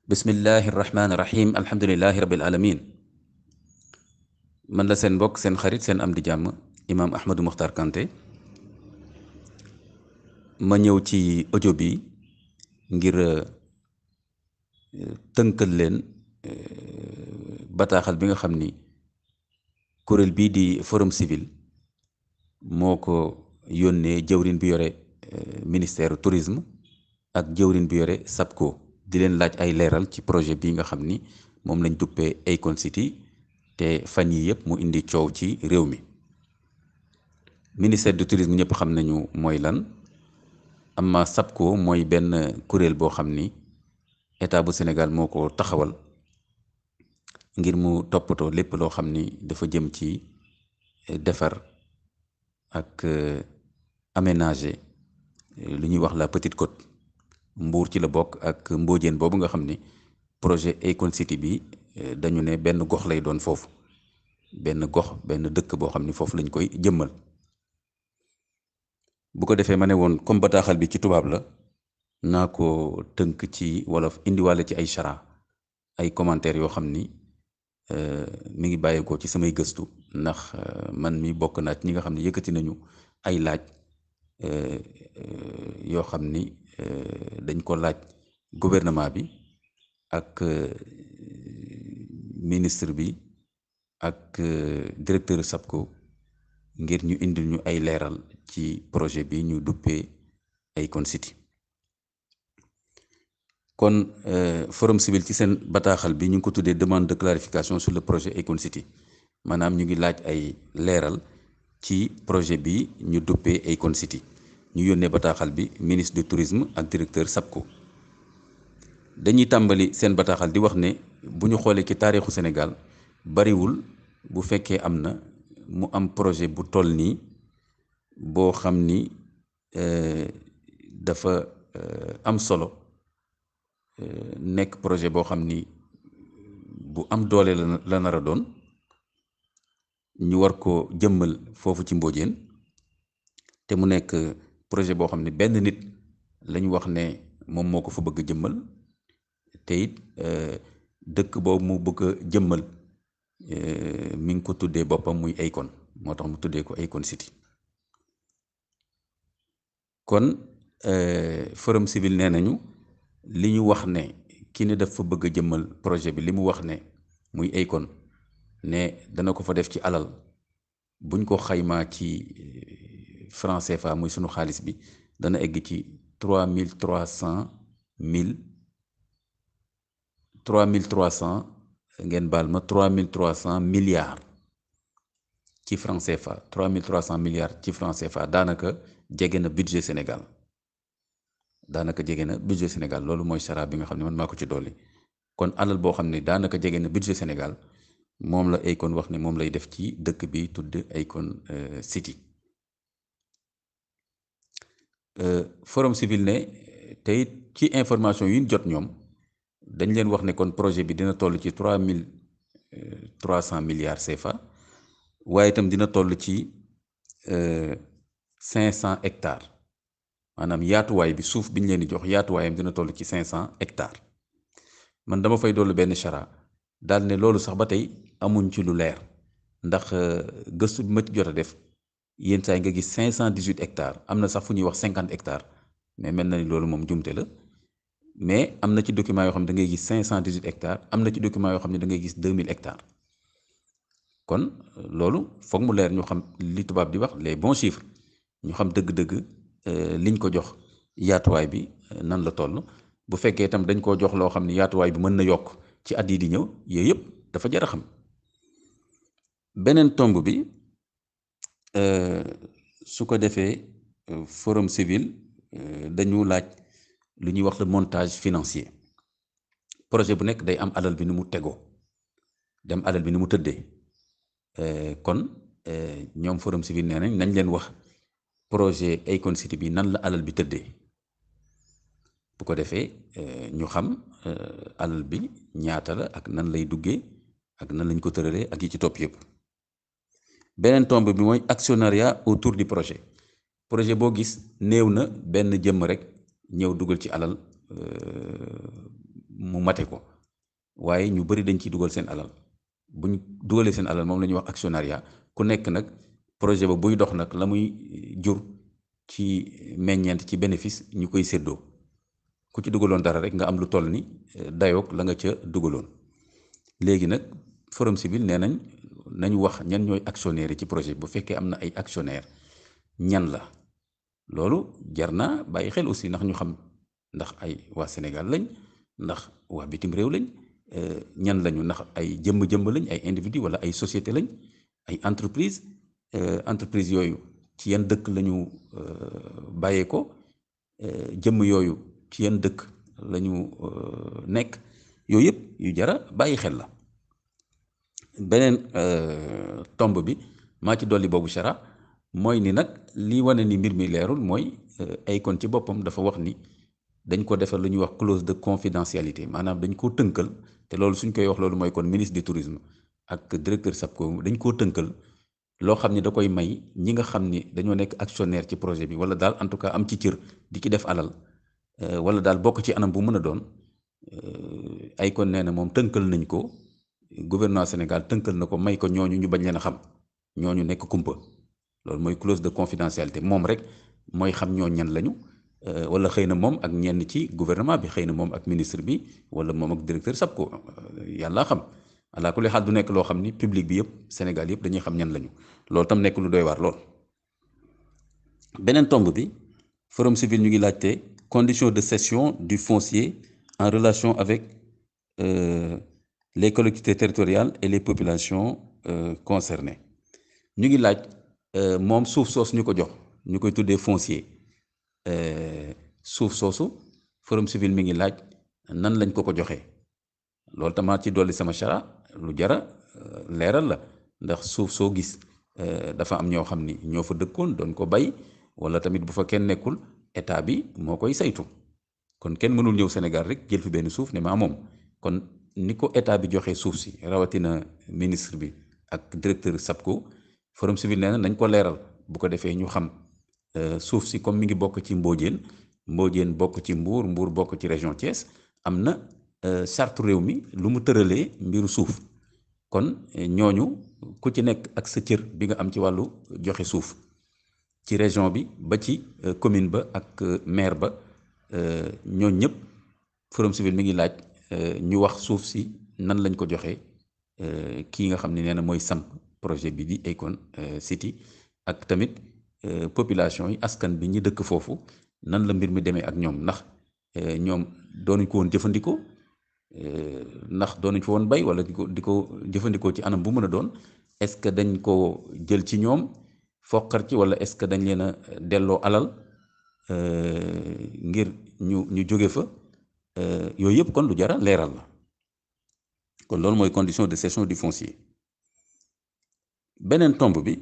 bismillahi irrahmani irrahim alhamdulilahi rabil alamin man la seen mbokk seen xarit seen am di jàmm imaam Ahmadou Mokhtar Kanté ma ñëw ci audio bi ngir tënkal leen bataaxal bi nga xam ni kuréel bii di forum civil moo ko yónnee jëwrin bi yore ministère tourisme ak jëwrin bi yore SAPCO di leen laaj ay leeral ci projet bi nga xam ni moom lañ duppee Akon City te fan yi yëpp mu indi coow ci réew mi. ministère du tourisme ñëpp xam nañu mooy lan, amma SAPCO mooy benn kuréel boo xam ni état bu Sénégal moo ko taxawal ngir mu toppatoo lépp loo xam ni dafa jëm ci defar ak aménager lu ñuy wax la Petite Côte. Mbuur ci la bokk ak Mbodiène boobu nga xam ni projet Akon City bi dañu ne benn gox lay doon foofu, benn gox benn dëkk boo xam ni foofu lañ koy jëmmal. bu ko defee ma ne woon comme bataaxal bi ci tubaab la naa ko tënk ci wolof indiwaale ci ay chara ay commentaires yoo xam ni mi ngi bàyyeekoo ci samay gëstu, ndax man mi bokk naa ci ñi nga xam ne yëkkati nañu ay laaj yoo xam ni dañ ko laaj gouvernement bi ak ministre bi ak directeur SAPCO ngir ñu indil ñu ay leeral ci projet bi ñu duppee Akon City. kon forum civil ci seen bataaxal bi ñu ngi ko tuddee demande de clarification sur le projet Akon City, maanaam ñu ngi laaj ay leeral ci projet bi ñu duppee Akon City. ñu yónnee bataaxal bi ministre du tourisme ak directeur SAPCO. dañuy tàmbali seen bataaxal di wax ne bu ñu xoolee ci taarixu Sénégal bariwul bu fekkee am na mu am projet bu toll nii boo xam ni dafa am solo, nekk projet boo xam ni bu am doole la nar a doon, ñu war ko jëmmal foofu ci Mbodiène te mu nekk projet boo xam ne benn nit lañu wax ne moom moo ko fa bëgg a jëmmal, te it dëkk boobu mu bëgg a jëmmal mi ngi ko tuddee boppam muy Akon, moo tax mu tuddee ko Akon City. kon forum civil nee nañu li ñu wax ne ki ne dafa bëgg a jëmmal projet bi li mu wax ne muy Akon ne dana ko fa def ci alal buñ ko xaymaa ci franc CFA muy sunu xaalis bi dana egg ci 3300 ngeen baal ma 3300 milliards ci franc CFA, 3300 milliards ci franc CFA daanaka jege na budget Sénégal, loolu mooy chara bi nga xam ne man maa ko ci dolli. kon alal boo xam ne daanaka jege na budget Sénégal moom la Akon wax ne moom lay def ci dëkk bi tudd Akon City. forum civil ne te it ci information yi ñu jot ñoom dañ leen wax ne kon projet bi dina toll ci 3300 milliards CFA, waaye itam dina toll ci 500 hectares, maanaam yaatuwaay bi suuf bi ñu leen di jox yaatuwaayam dina toll ci 500 hectares. man dama fay dollu benn chara daal ne loolu sax ba tey amuñ ci lu leer, ndax gëstu bi ma ci jot a def yenn saa yi nga gis 518 hectares, am na sax fu ñuy wax 50 hectares, mais mel na ni loolu moom jumte la. mais am na ci document yoo xam ne da ngay gis 518 hectares, am na ci document yoo xam ne da ngay gis 2000 hectares. kon loolu foog mu leer, ñu xam li tubaab di wax les bons chiffres, ñu xam dëgg-dëgg liñ ko jox yaatuwaay bi nan la toll. bu fekkee itam dañ koo jox loo xam ne yaatuwaay bi mën na yokk ci at yi di ñëw, yooyu yëpp dafa jar a xam. beneen tomb bi su ko defee forum civil dañu laaj lu ñuy wax le montage financier. projet bu nekk day am alal bi ni mu tegoo, dem alal bi ni mu tëddee. kon ñoom forum civil nee nañ leen wax projet Akon City bi nan la alal bi tëddee, bu ko defee ñu xam alal bi ñaata la ak nan lay duggee ak nan lañ ko tëralee ak yi ci topp yëpp. beneen tomb bi mooy actionnariat autour du projet. projet boo gis néew na benn jëmm rek ñëw dugal ci alal mu mate ko waaye ñu bëri dañ ciy dugal seen alal bu ñu dugalee seen alal moom la ñuy wax actionnariat ku nekk nag projet ba buy dox nag la muy jur ci meññeent ci bénéfice ñu koy séddoo ku ci dugaloon dara rek nga am lu toll ni dayoog la nga ca dugaloon. léegi nag forum civil nee nañu wax ñan ñooy actionnaire yi ci projet bu fekkee am na ay actionnaire ñan la loolu jar na bàyyi xel aussi ndax ñu xam ndax ay waa Sénégal lañ ndax waa bitim réew lañ ñan lañu ndax ay jëmm lañ ay individu wala ay société lañ ay entreprise yooyu ci yan dëkk lañu bàyyee ko jëmm yooyu ci yan dëkk lañu nekk yooyu yëpp yu jara bàyyi xel la. beneen tomb bi maa ci dolli boobu chara mooy ni nag li wane ni mbir mi leerul mooy Akon ci boppam dafa wax ni dañ ko defal lu ñuy wax clause de confidentialité maanaam dañ koo tënkal te loolu suñ koy wax loolu mooy kon ministre du tourisme ak directeur SAPCO dañ koo tënkal loo xam ni da koy may ñi nga xam ni dañoo nekk actionnaire ci projet bi wala daal en tout cas am ci cër di ci def alal wala daal bokk ci anam bu mën a doon Akon nee na moom tënkal nañ ko gouvernement Sénégal tënkal na ko may ko ñooñu ñu bañ leen a xam ñooñu nekk kumpa loolu mooy clause de confidentialité moom rek mooy xam ñoo ñan lañu wala xëy na moom ak ñenn ci gouvernement bi xëy na moom ak ministre bi wala moom ak directeur SAPCO yàlla xam alaa kulli xaal du nekk loo xam ni public bi yëpp Sénégal yëpp dañuy xam ñan lañu loolu tam nekk lu doy waar lool. beneen tomb bi forum civil ñu ngi laajte conditions de cession du foncier en relation avec les collectivités territoriales et les populations concernées ñu ngi laaj moom suuf soosu ñu ko jox ñu koy tuddee foncier suuf soosu forum civil mi ngi laaj nan lañ ko joxee loolu tamaat ci dolli sama chara lu jara leeral la ndax suuf soo gis dafa am ñoo xam ni ñoo fa dëkkoon doon ko bay wala tamit bu fa kenn nekkul état bi moo koy saytu kon kenn mënul ñëw Sénégal rek jël fi benn suuf ne maa moom kon ni ko état bi joxee suuf si rawatina ministre bi ak directeur SAPCO forum civil nee na nañ ko leeral bu ko defee ñu xam suuf si comme mi ngi bokk ci Mbodiène bokk ci Mbour bokk ci région Thiès am na charte réew mi lu mu tëralee mbiru suuf kon ñooñu ku ci nekk ak sa cër bi nga am ci wàllu joxe suuf ci région bi ba ci commune ba ak maire ba ñooñu ñëpp forum civil mi ngi laaj ñu wax suuf si nan lañ ko joxee kii nga xam ne nee na mooy samp projet bi di Akon City ak tamit population yi askan bi ñi dëkk foofu nan la mbir mi demee ak ñoom ndax ñoom doonuñ ko woon jëfandikoo ndax doonuñ fa woon bay wala di ko jëfandikoo ci anam bu mën a doon est-ce que dañ ko jël ci ñoom foqar ci wala est-ce que dañ leen a delloo alal ngir ñu jóge fa yooyu yëpp kon lu jara leeral la kon loolu mooy condition de cession du foncier. beneen tomb bi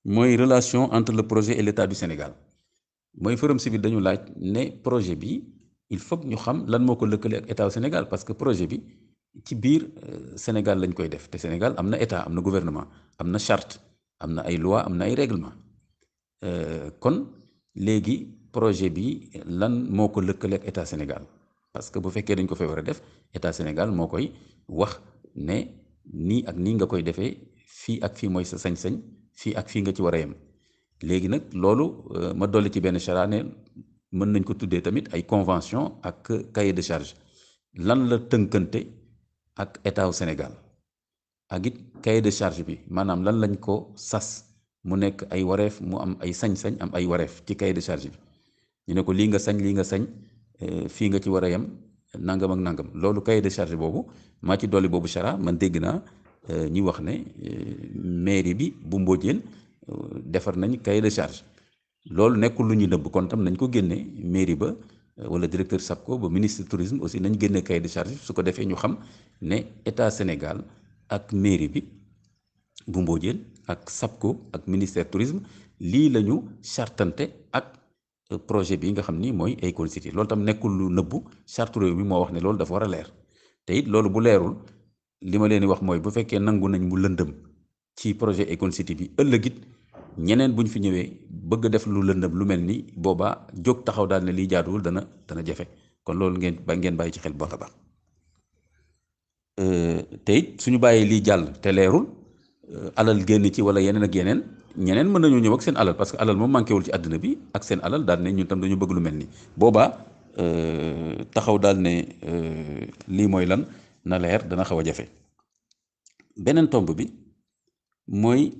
mooy relation entre le projet et l'État du Sénégal mooy forum civil dañu laaj ne projet bi il faut ñu xam lan moo ko lëkkale ak état du Sénégal parce que projet bi ci biir Sénégal lañ koy def te Sénégal am na état am na gouvernement am na charte am na ay loi am na ay règlement kon léegi projet bi lan moo ko lëkkale ak état Sénégal parce que bu fekkee dañ ko fee war a def état Sénégal moo koy wax ne nii ak nii nga koy defee fii ak fii mooy sa sañ-sañ fii ak fii nga ci war a yem léegi nag loolu ma dolli ci benn chara ne mën nañ ko tuddee tamit ay convention ak cahier de charge lan la tënkante ak état wu Sénégal ak it cahier de charge bi maanaam lan lañ ko sas mu nekk ay wareef mu am ay sañ-sañ am ay wareef ci cahier de charge bi ñu ne ko lii nga sañ fii nga ci war a yem nangam ak nangam loolu cahier de charge boobu maa ci dolli boobu chara man dégg naa ñi wax ne mairie bi bu Mbodiène defar nañ cahier de charge loolu nekkul lu ñuy nëbb kon tam nañ ko génne mairie ba wala directeur SAPCO ba ministre tourisme aussi nañ génne cahier de charge su ko defee ñu xam ne état Sénégal ak mairie bi bu Mbodiène ak SAPCO ak ministère tourisme lii la ñu chartante ak projet bi nga xam ni mooy Akon City loolu tam nekkul lu nëbbu charte réew mi moo wax ne loolu dafa war a leer te it loolu bu leerul li ma leen di wax mooy bu fekkee nangu nañ mu lëndëm ci projet Akon City bi ëllëg it ñeneen bu ñu fi ñëwee bëgg def lu lëndëm lu mel ni boobaa jóg taxaw daal ne lii jaaduwul dana jafe kon loolu ngeen bàyyi ci xel bu baax a baax te it suñu bàyyee lii jàll te leerul alal génn ci wala yeneen ak yeneen ñeneen mën nañoo ñëw ak seen alal parce que alal moom manqué wul ci àddina bi ak seen alal daal ne ñun tam dañu bëgg lu mel ni boobaa taxaw daal ne lii mooy lan na leer dana xaw a jafe. beneen tomb bi mooy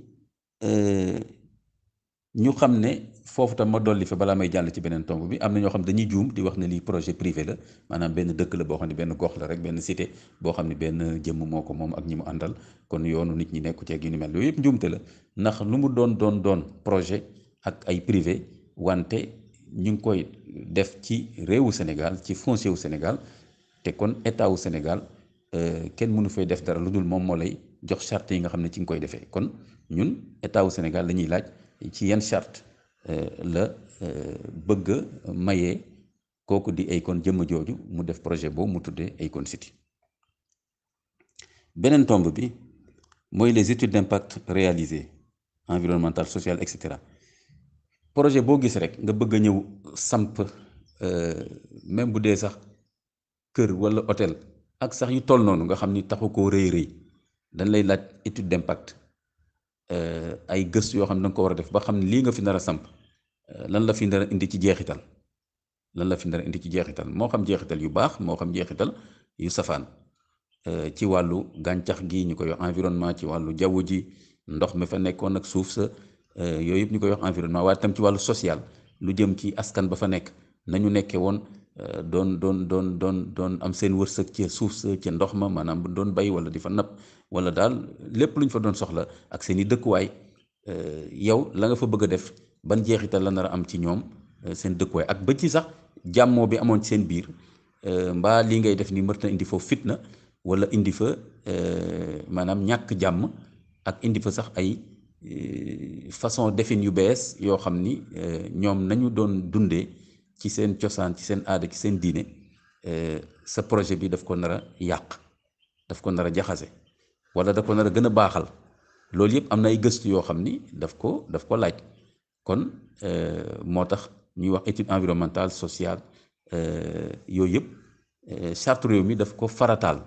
ñu xam ne foofu tam ma dolli fa balaa may jàll ci beneen tomb bi am na ñoo xam dañuy juum di wax ne lii projet privé la maanaam benn dëkk la boo xam ne benn gox la rek benn cité boo xam ne benn jëmm moo ko moom ak ñi mu àndal kon yoonu nit ñi nekku ceeg yu ni mel yooyu yëpp njuumte la ndax lu mu doon projet ak ay privé wante ñu ngi koy def ci réewu Sénégal ci foncier wu Sénégal te kon état wu Sénégal kenn mënu fay def dara lu dul moom moo lay jox charte yi nga xam ne ci nga koy defee kon ñun état wu Sénégal la ñuy laaj ci yan charte la bëgg a mayee kooku di Akon jëmm jooju mu def projet boobu mu tuddee Akon City. beneen tomb bi mooy les études d'impact réalisées environnemental social et cetera projet boo gis rek nga bëgg a ñëw samp même bu dee sax kër walla hôtel ak sax yu toll noonu nga xam ni taxu koo rëy dañ lay laaj étude d'impact ay gëstu yoo xam ne da nga ko war a def ba xam ne lii nga fi nar a samp lan la fi nar a indi ci jeexital moo xam jeexital yu baax moo xam jeexital yu safaan ci wàllu gàncax gi ñu koy wax environnement ci wàllu jaww ji ndox mi fa nekkoon ak suuf sa yooyu yëpp ñu koy wax environnement waaye tam ci wàllu social lu jëm ci askan ba fa nekk nañu nekkee woon doon am seen wërsëg ci suuf sa ci ndox ma maanaam bu doon bay wala di fa napp wala daal lépp lu ñu fa doon soxla ak seen i dëkkuwaay yow la nga fa bëgg a def ban jeexital la nar a am ci ñoom seen dëkkuwaay ak ba ci sax jàmmoo bi amoon ci seen biir mbaa lii ngay def ni mën na indi foofu fitna wala indi fa maanaam ñàkk jàmm ak indi fa sax ay façon defin yu bees yoo xam ni ñoom nañu doon dundee ci seen cosaan ci seen aada ci seen diine sa projet bi daf ko nar a yàq daf ko nar a jaxase wala daf ko nar a gën a baaxal loolu yëpp am na ay gëstu yoo xam ni daf ko laaj kon moo tax ñuy wax étude environnementale sociale yooyu yëpp charte réew mi daf ko farataal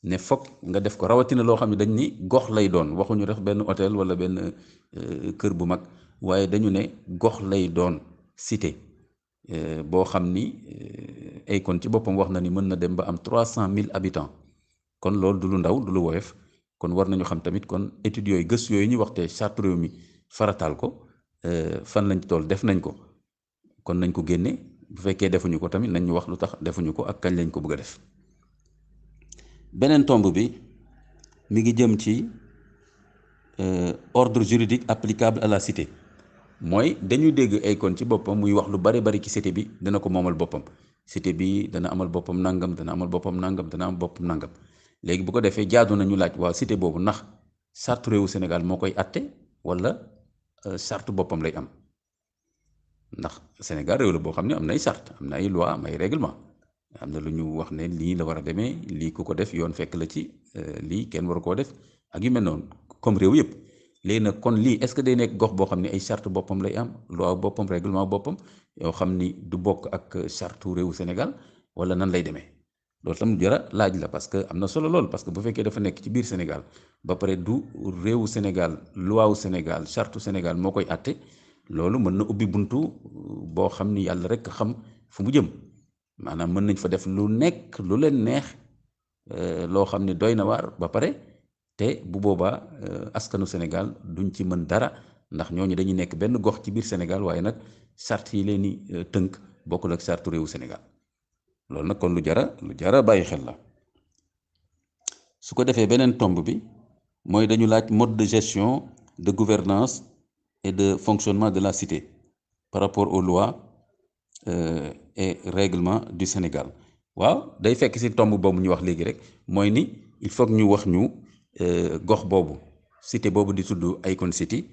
ne foog nga def ko rawatina loo xam ne dañ ni gox lay doon waxuñu rek benn hôtel wala benn kër bu mag waaye dañu ne gox lay doon cité boo xam ni Akon ci boppam wax na ni mën na dem ba am 300 000 habitants kon loolu du lu ndaw du lu woyof kon war nañu xam tamit kon études yooyu gëstu yooyu ñuy waxtee charte réew mi farataal ko fan lañ toll def nañ ko kon nañ ko génne bu fekkee defuñu ko tamit nañ ñu wax lu tax defuñu ko ak kañ lañ ko bëgg a def. beneen tomb bi mi ngi jëm ci ordre juridique applicable à la cité mooy dañuy dégg Akon ci boppam muy wax lu bari ci cité bi dana ko moomal boppam cité bi dana amal boppam nangam dana amal boppam nangam dana am boppam nangam léegi bu ko defee jaadu nañu laaj waaw cité boobu ndax charte réewu Sénégal moo koy atte wala charte boppam lay am ndax Sénégal réew la boo xam ne am nay charte am na ay loi am ay règlement am na lu ñu wax ne lii la war a demee lii ku ko def yoon fekk la ci lii kenn waru koo def ak yu mel noonu comme réew yëpp léegi nag kon lii est-ce que day nekk gox boo xam ne ay charte boppam lay am loi boppam règlement boppam yoo xam ni du bokk ak charte réewu Sénégal wala nan lay demee loolu tam jara laaj la parce que am na solo lool parce que bu fekkee dafa nekk ci biir Sénégal ba pare du réewu Sénégal loi wu Sénégal charte Sénégal moo koy àtte loolu mën na ubbi buntu boo xam ni yàlla rek xam fu mu jëm maanaam mën nañ fa def lu nekk lu leen neex loo xam ne doy na waar ba pare te bu boobaa askanu Sénégal duñ ci mën dara ndax ñooñu dañuy nekk benn gox ci biir Sénégal waaye nag charte yi leen di tënk bokkul ak charte réewu Sénégal loolu nag kon lu jara bàyyi xel la su ko defee beneen tomb bi mooy dañu laaj mode de gestion de gouvernance et de fonctionnement de la cité par rapport aux lois et règlements du Sénégal waaw day fekk ci tomb boobu ñu wax léegi rek mooy ni il faut que ñu wax ñu gox boobu cité boobu di tudd Akon City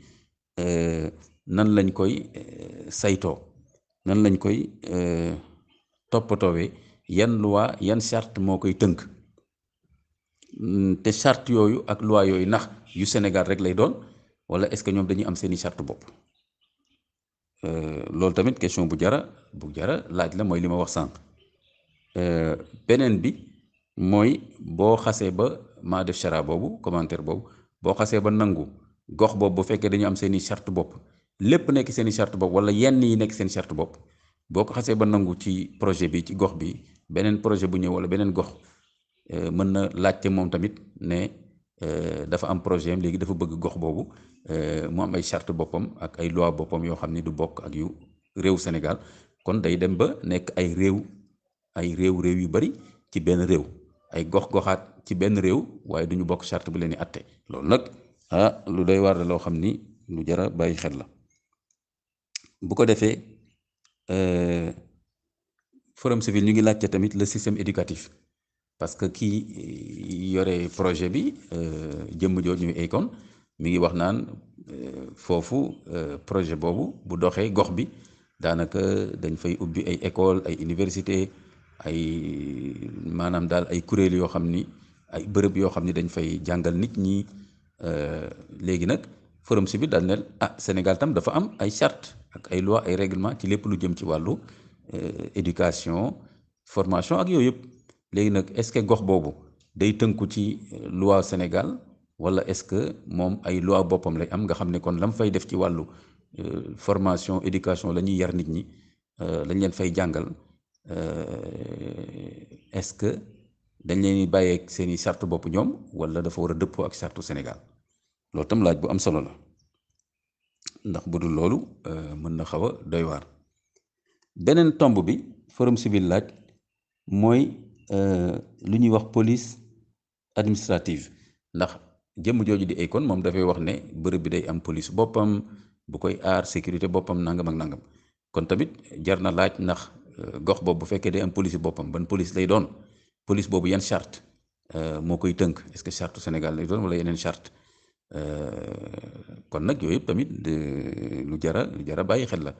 nan lañ koy saytoo nan lañ koy toppatoowee yan loi yan charte moo koy tënk te charte yooyu ak loi yooyu ndax yu Sénégal rek lay doon wala est-ce que ñoom dañuy am seeni charte bopp loolu tamit question bu jara laaj la mooy li ma wax sànq beneen bi mooy boo xasee ba maa def chara boobu commentaire boobu boo xasee ba nangu gox boobu bu fekkee dañu am seeni charte bopp lépp nekk seeni charte bopp wala yenn yi nekk seen charte bopp boo ko xasee ba nangu ci projet bi ci gox bi beneen projet bu ñëw wala beneen gox mën na laajte moom tamit ne dafa am projet am léegi dafa bëgg gox boobu mu am ay charte boppam ak ay loi boppam yoo xam ni du bokk ak yu réew Sénégal kon day dem ba nekk ay réew yu bari ci benn réew ay gox-goxaat ci benn réew waaye duñu bokk charte bu leen di atte loolu nag lu doy war la loo xam ni lu jara bàyyi xel la bu ko defee forum civil ñu ngi laajte tamit le système éducatif parce que kii yore projet bi jëmm jooju ñu Akon mi ngi wax naan foofu projet boobu bu doxee gox bi daanaka dañ fay ubbi ay école ay université ay maanaam daal ay kuréel yoo xam ni ay bërëb yoo xam ni dañ fay jàngal nit ñi léegi nag forum civil daal ne Sénégal tam dafa am ay charte ak ay loi ay règlement ci lépp lu jëm ci wàllu éducation formation ak yooyu yëpp léegi nag est-ce que gox boobu day tënku ci loi Sénégal wala est-ce que moom ay loi boppam lay am nga xam ne kon lam fay def ci wàllu formation éducation la ñuy yar nit ñi lañ leen fay jàngal est-ce que dañ leen di bàyyeeg seeni charte bopp ñoom wala dafa war a dëppoo ak charte Sénégal loolu tam laaj bu am solo la ndax bu dul loolu mën na xaw a doy waar beneen tomb bi forum civil laaj mooy lu ñuy wax police administrative ndax jëmm jooju di Akon moom dafay wax ne bërëb bi day am police boppam bu koy aar sécurité boppam nangam ak nangam kon tamit jar na laaj ndax gox boobu bu fekkee day am police boppam ban police lay doon police boobu yan charte moo koy tënk est-ce que charte Sénégal lay doon wala yeneen charte kon nag yooyu yëpp tamit lu jara bàyyi xel la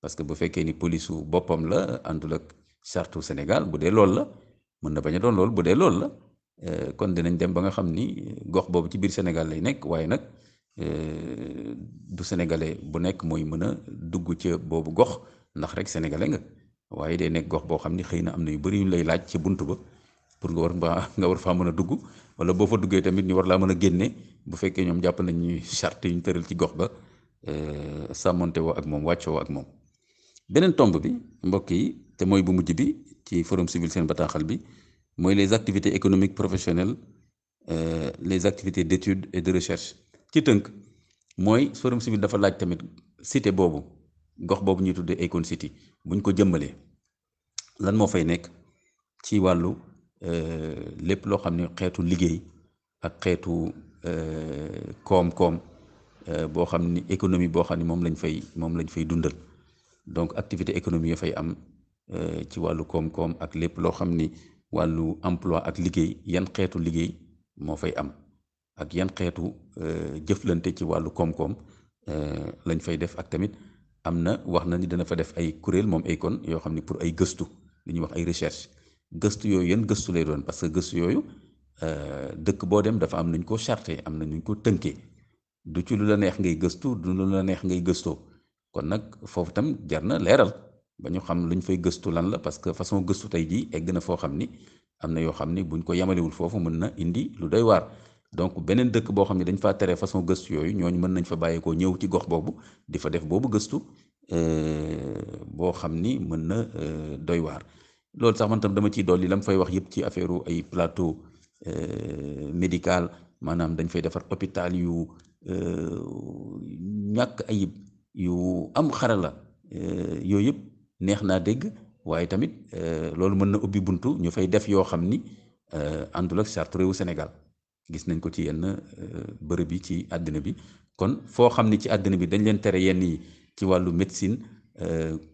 parce que bu fekkee ni police su boppam la àndul ak charte Sénégal bu dee loolu la mën na bañ a doon loolu bu dee loolu la kon dinañ dem ba nga xam ni gox boobu ci biir Sénégal lay nekk waaye nag du sénégalais bu nekk mooy mën a dugg ca boobu gox ndax rek sénégalais nga waaye day nekk gox boo xam ni xëy na am na yu bari yu lay laaj ci bunt ba pour nga war faa mën a dugg wala boo fa duggee tamit ñu war laa mën a génne bu fekkee ñoom jàpp nañ ñuy charte yu ñu tëral ci gox ba sàmmonte woo ak moom wàccoo woo ak moom. beneen tomb bi mbokk yi te mooy bu mujj bi ci forum civil seen bataaxal bi mooy les activités économiques professionnelles les activités d'études et de recherche ci tënk mooy forum civil dafa laaj tamit cité boobu gox boobu ñuy tuddee Akon City buñ ko jëmmalee lan moo fay nekk ci wàllu lépp loo xam ne xeetu liggéey ak xeetu koom-koom boo xam ni économie boo xam ni moom lañ fay dundal donc activité économie yoo fay am ci wàllu koom-koom ak lépp loo xam ni wàllu emploi ak liggéey yan xeetu liggéey moo fay am ak yan xeetu jëflante ci wàllu koom-koom lañ fay def ak tamit am na wax na ni dana fa def ay kuréel moom Akon yoo xam ni pour ay gëstu li ñuy wax ay recherche gëstu yooyu yan gëstu lay doon parce que gëstu yooyu dëkk boo dem dafa am nañ ko charté am na nuñ ko tënkee du ci lu la neex ngay gëstu du lu la neex ngay gëstoo kon nag foofu tam jar na leeral ba ñu xam luñ fay gëstu lan la parce que façon gëstu tey jii egg na foo xam ni am na yoo xam ni buñ ko yamalewul foofu mën na indi lu doy waar donc beneen dëkk boo xam ne dañ faa tere façon gëstu yooyu ñooñu mën nañ fa bàyyeekoo ñëw ci gox boobu di fa def boobu gëstu boo xam ni mën na doy waar loolu sax man tam dama ciy dolli la mu fay wax yëpp ci affaire ay plateau médical maanaam dañ fay defar hôpital yu ñàkk ayib yu am xarala yooyu yëpp neex naa dégg waaye tamit loolu mën na ubbi buntu ñu fay def yoo xam ni àndul ak charte réewu Sénégal gis nañ ko ci yenn bërëb yi ci àddina bi kon foo xam ni ci àddina bi dañ leen tere yenn yi ci wàllu médecine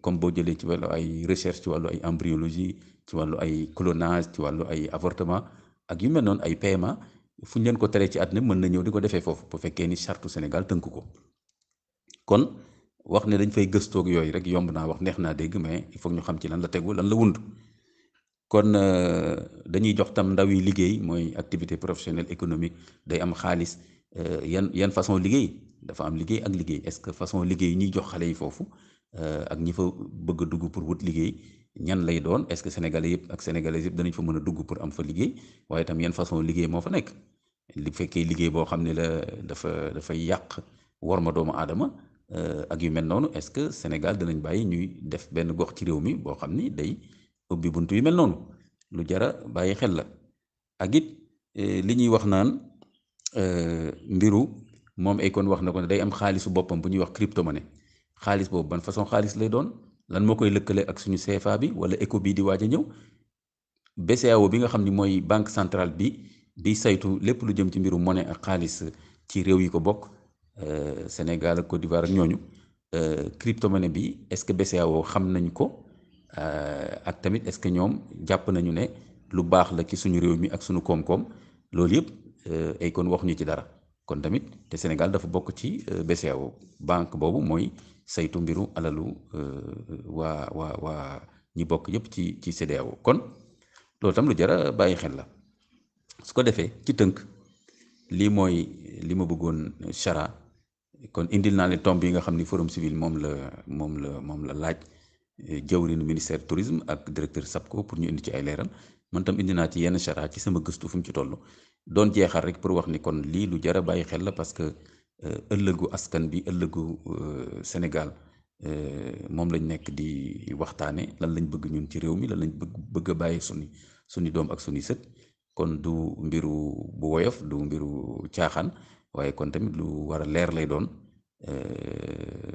comme boo jëlee ci wàllu ay recherche ci wàllu ay embryologie ci wàllu ay clonage ci wàllu ay avortement ak yu mel noonu ay PMA fu ñu leen ko teree ci àddina mën na ñëw di ko defee foofu bu fekkee ni charte Sénégal tënk ko kon wax ne dañ fay gëstoog yooyu rek yomb naa wax neex naa dégg mais il faut ñu xam ci lan la tegu lan la wund kon dañuy jox tam ndaw yi liggéey mooy activité professionnelle économique day am xaalis yan façon liggéey dafa am liggéey ak liggéey est-ce que façon liggéey ñuy jox xale yi foofu ak ñi fa bëgg a dugg pour wut liggéey ñan lay doon est-ce que sénégalais yëpp ak sénégalaises yëpp danañ fa mën a dugg pour am fa liggéey waaye itam yan façon liggéey moo fa nekk li fekkee liggéey boo xam ne la dafay yàq war ma doomu aadama ak yu mel noonu est-ce que Sénégal danañ bàyyi ñuy def benn gox ci réew mi boo xam ni day ubbi buntu yu mel noonu lu jara bàyyi xel la ak it li ñuy wax naan mbiru moom Akon wax na ko ne day am xaalisu boppam bu ñuy wax crypto-monnaie xaalis boobu ban façon xaalis lay doon lan moo koy lëkkale ak suñu CFA bi wala ECO bii di waaj a ñëw BCEAO bi nga xam ni mooy banque centrale bi saytu lépp lu jëm ci mbiru monnaie ak xaalis ci réew yi ko bokk Sénégal ak Côte d'Ivoire ak ñooñu crypto-monnaie bi est-ce que BCEAO xam nañ ko ak tamit est-ce que ñoom jàpp nañu ne lu baax la ci suñu réew mi ak suñu koom-koom loolu yëpp Akon waxuñu ci dara kon tamit te Sénégal dafa bokk ci BCEAO banque boobu mooy saytu mbiru alalu waa ñi bokk yëpp ci CEDEAO kon loolu tam lu jara bàyyi xel la su ko defee ci tënk lii mooy li ma bëggoon chara kon indil naa leen tomb yi nga xam ni forum civil moom la laaj jawriñu ministère tourisme ak directeur SAPCO pour ñu indi ci ay leeral man tam indi naa ci yenn chara ci sama gëstu fu mu ci toll doon jeexal rek pour wax ni kon lii lu jara bàyyi xel la parce que ëllëgu askan bi ëllëgu Sénégal moom lañ nekk di waxtaane lan lañ bëgg ñun ci réew mi lan lañ bëgg a bàyyi suñu doom ak suñuy sët kon du mbiru bu woyof du mbiru caaxaan waaye kon tamit lu war a leer lay doon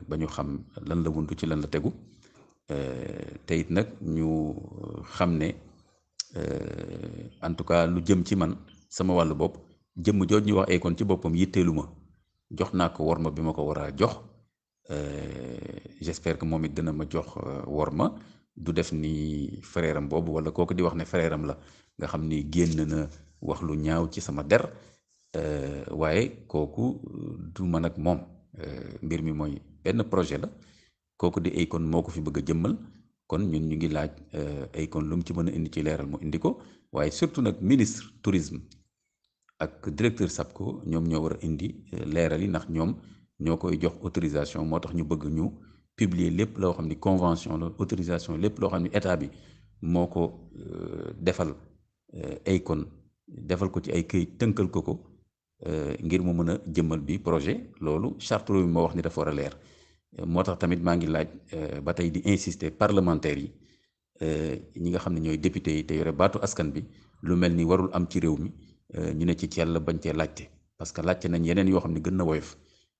ba ñu xam lan la wundu ci lan la tegu te it nag ñu xam ne en tout cas lu jëm ci man sama wàllu bopp jëmm jooj ñu wax Akon ci boppam yitteelu ma jox naa ko worma bi ma ko war a jox j'espère que moom it dina ma jox worma du def ni frère am boobu wala kooku di wax ne frère am la nga xam ni génn na wax lu ñaaw ci sama der waaye kooku du man ak moom mbir mi mooy benn projet la kooku di Akon moo ko fi bëgg a jëmmal kon ñun ñu ngi laaj Akon lu mu ci mën a indi ci leeral mu indi ko waaye surtout nag ministre tourisme ak directeur SAPCO ñoom ñoo war a indi leeral yi ndax ñoom ñoo koy jox autorisation moo tax ñu bëgg ñu publier lépp loo xam ni convention la autorisation lépp loo xam ni état bi moo ko defal Akon defal ko ci ay këyit tënkal ko ngir mu mën a jëmmal bi projet loolu charte bi moo wax ni dafa war a leer moo tax tamit maa ngi laaj ba tey di insister parlementaires yi ñi nga xam ne ñooy député yi te yore baatu askan bi lu mel ni warul am ci réew mi ñu ne ci Thiel bañ cee laajte parce que laajte nañ yeneen yoo xam ne gën na woyof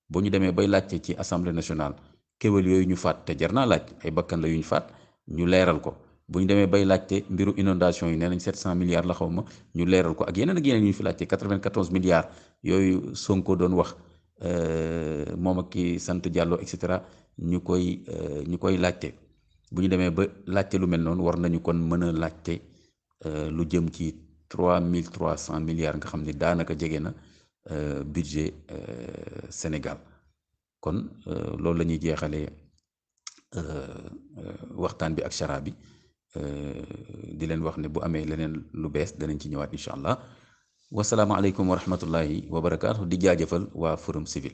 boo ñu demee bay laajte ci assemblée nationale kéwél yooyu ñu faat te jar naa laaj ay bakkan la yu ñu faat ñu leeral ko bu ñu demee bay laajte mbiru inondation yi nee nañ 700 milliards la xaw ma ñu leeral ko ak yeneen yu ñu fi laajte 94 milliards yooyu Sonko doon wax moom ak ki sant Diallo et cetera ñu koy laajte bu ñu demee ba laajte lu mel noonu war nañu kon mën a laajte lu jëm ci 3300 milliards nga xam ne daanaka jege na budget Sénégal kon loolu la ñuy jeexalee waxtaan bi ak chara bi di leen wax ne bu amee leneen lu bees danañ ci ñëwaat incha allah wasalaamaaleykum wa rahmatullahi wa barakaatu di jaajëfal waa forum civil.